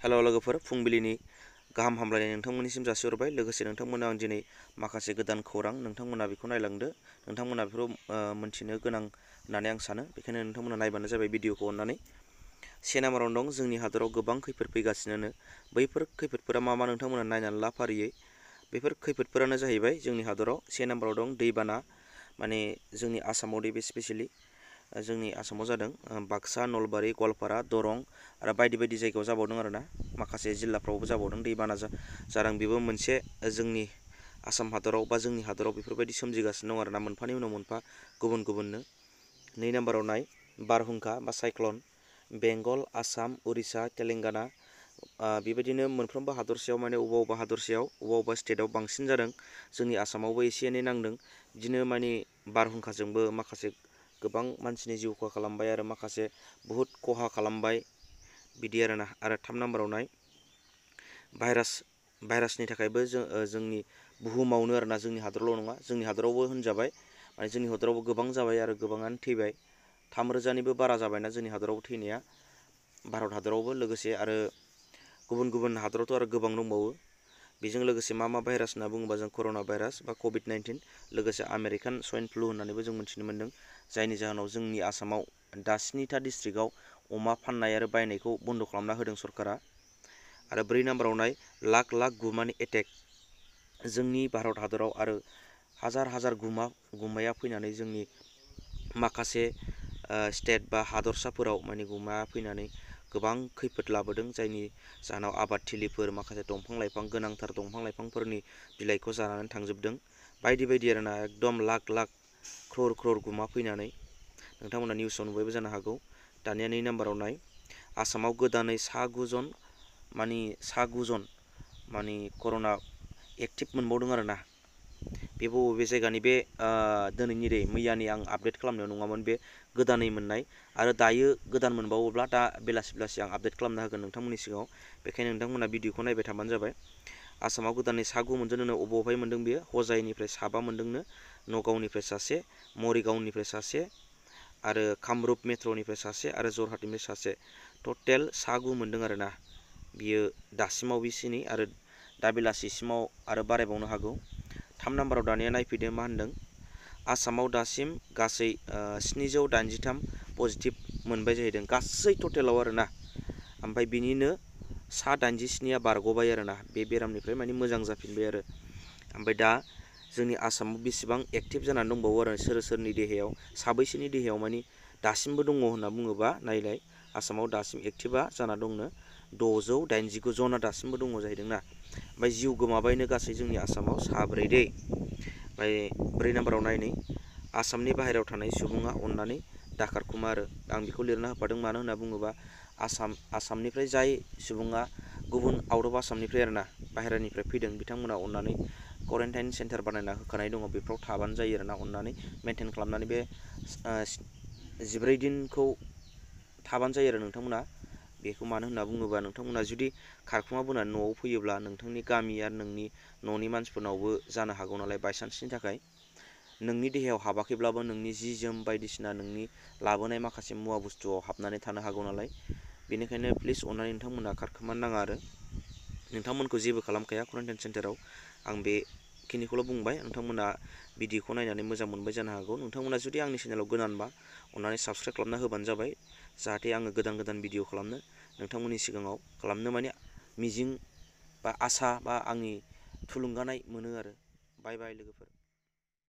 हेल' लोगोफोर, फुंबिलिनि गाहाम हामलायनाय नोंथांमोननिसिम जासिहरबाय। लोगोसे नोंथांमोननो आं दिनै माखासे गोदान खौरां नोंथांमोना बेखौ नायलांदो। नोंथांमोना बेखौ मोनथिनो गोनां होननानै आं सानो। बेखायनो नोंथांमोना नायबानो जाबाय भिडिअखौ अननानै। से नाम्बारावनो दं जोंनि हादराव गोबां खैफोद फैगासिनो। बैफोर खैफोदफोरा मा मा नोंथांमोना नायनानै ला फारियै। बेफोर खैफोदफोरानो जाहैबाय जोंनि हादराव से नाम्बाराव दं दैबाना, माने जोंनि आसामाव बे स्पेसियेलि जोंनि आसामाव जादों बाक्सा, नलबारि, गवालपारा, दरं आरो बायदि बायदि जायगायाव जाबावदों आरोना। माखासे जिल्लाफ्रावबो जाबावदों दैबाना जादों। बेबो मोनसे जोंनि आसाम हादराव बा जोंनि हादराव बेफोरबायदि सोमजिगासिनो दं आरोना, मोनफानि उनाव मोनफा गुबुन गुबुननो। 2 नाम्बाराव नाय बारहुंखा बा साइक्लन, बेंगल, आसाम, उरिष्या, तेलेंगाना, बेबायदिनो मोनफ्रोमबो हादरसायाव माने अबेबा हादरसायाव अबेबा स्टेटआव बांसिन जादों। जोंनि आसामावबो एसे एनै नांदों। बिदिनो माने बारहुंखाजोंबो माखासे गोबां मानसिनि जिउ खहा खालामबाय आरो माखासे बहुद खहा खालामबाय बिदि आरोना। आरो 3 नाम्बाराव नाय भाइरासनि थाखायबो जोंनि बुहुमावनो आरोना, जोंनि हादरावल' नङा, जोंनि हादरावबो होनजाबाय, माने जोंनि हादरावबो गोबां जाबाय आरो गोबाङानो थैबाय। 3,000निबो बारा जाबायना जोंनि हादरावबो थैनाया, भारत हादरावबो लोगोसे। आरो गुबुन गुबुन हादरावथ' आरो गोबां दंबावो। बेजों लोगोसे मा मा भाइरास होनना बुङोबा जों कर'ना भाइरास बा कभिड-19, लोगोसे आमेरिकान स्वाइन फ्लु होननानैबो जों मिथिनो मोन्दों। जायनि जाहोनाव जोंनि आसामाव 7टा डिस्ट्रिक्टआव अमा फाननाय आरो बायनायखौ बन्द' खालामना होदों सरकारा। आरो 4 नाम्बाराव नाय लाख गुमानि एटेक जोंनि भारत हादराव, आरो हाजार गुमाया फैनानै जोंनि माखासे स्टेट बा हादरसाफोराव माने गुमाया फैनानै गोबां खैफोद लाबोदों। जायनि जाहोनाव आबादथिलिफोर, माखासे दंफां लाइफां, गोनांथार दंफां लाइफांफोरनि बिलाइखौ जानानै थांजोबदों। बायदि बायदि आरोना, एकदम लाख क्रर गुमा फैनानै नोंथांमोना निउसाव नुबायबो जानो हागौ। दानिया 2 नाम्बाराव नाय आसामाव गोदानै सा 9 जन माने कर'ना एक्टिभ मोनबावदों आरोना। बे बबे जायगानि बे दिनैनि मैयानि आं आपडेट खालामनायाव नङामोन, बे गोदानै मोननाय। आरो दायो गोदान मोनबावोब्ला दा बेलासि आं आपडेट खालामना होगोन नोंथांमोननि सिगाङाव। बेखायनो नोंथांमोना भिडिअखौ नायबाय थाबानो जाबाय। आसामाव गोदानै सा 9 मोनदोंनो। अबेहाय मोनदों बेयो? हजाइनिफ्राय 7 मोनदोंनो, नगावनिफ्राय 1, मरिगावनिफ्राय 1, आरो कामरुप मेट्र'निफ्राय 1, आरो जरहाटनिफ्राय 1। टटेल सा 9 मोनदों आरोना। बियो दासिमाव बिसिनि, आरो दा बेलासिसिमाव आरो बारायबावनो हागौ। 3 नाम्बाराव दानिया नायफैदो मा होनदों। आसामाव दासिम गासै 783 पजिटिभ मोनबाय जाहैदों, गासै टटेलाव आरोना। ओमफ्राय बिनिनो सा 87आ बारग'बाय आरोना, बे बेरामनिफ्राय माने मोजां जाफिनबाय आरो। ओमफ्राय दा जोंनि आसामाव बेसेबां एक्टिभ जानानै दंबावो आरो सोरनि देहायाव, साबैसेनि देहायाव माने दासिमबो दङ होनना बुङोबा नायलाय। आसामाव दासिम एक्टिभा जाना दंनो 689 जना दासिमबो दङ जाहैदोंना। ओमफ्राय जिउ गोमाबायनो गासै जोंनि आसामाव 4 दै। ओमफ्राय 4 नाम्बाराव नायनै आसामनि बाहेरायाव थानाय सुबुङा अननानै दाखारखुमा आरो। आं बेखौ लिरना होफादों, मानो होनना बुङोबा आसामनिफ्राय जाय सुबुङा गुबुन आउट अफ आसामनिफ्राय आरोना, बाहेरानिफ्राय फैदों, बिथांमोना अननानै क्वारेन्टाइन सेन्टार बानायना होखानाय दङ, बेफोराव थाबानो जायो आरोना। अननानै मेनटेन खालामनानै बे 14 दिनखौ थाबानो जायो आरो नोंथांमोना। बेखौ मानो होनना बुङोबा नोंथांमोना जुदि खारखुमा बोनानै न'आव फैयोब्ला नोंथांनि गामि आरो नोंनि न'नि मानसिफोरनावबो जानो हागौ नालाय, बायसान्सनि थाखाय। नोंनि देहायाव हाबाखैब्लाबो नोंनि जि जोम बायदिसिना नोंनि लाबोनाय माखासे मुवा बुस्थुआव हाबनानै थानो हागौ नालाय। बेनिखायनो प्लिज अननानै नोंथांमोना खारखोमानो नाङा आरो। नोंथांमोनखौ जेबो खालामखाया क्वारेन्टाइन सेन्टाराव। आं बेखिनिखौल' बुंबाय। नोंथांमोना भिडिअखौ नायनानै मोजां मोनबाय जानो हागौ। नोंथांमोना जुदि आंनि चेनेलाव गोदानबा अननानै साबस्क्राइब खालामना होबानो जाबाय, जाहाथे आङो गोदान भिडिअ खालामनो नोंथांमोननि सिगाङाव खालामनो माने मिजिं बा आसा बा आंनि थुलुंगानाय मोनो आरो। बाय लोगोफोर।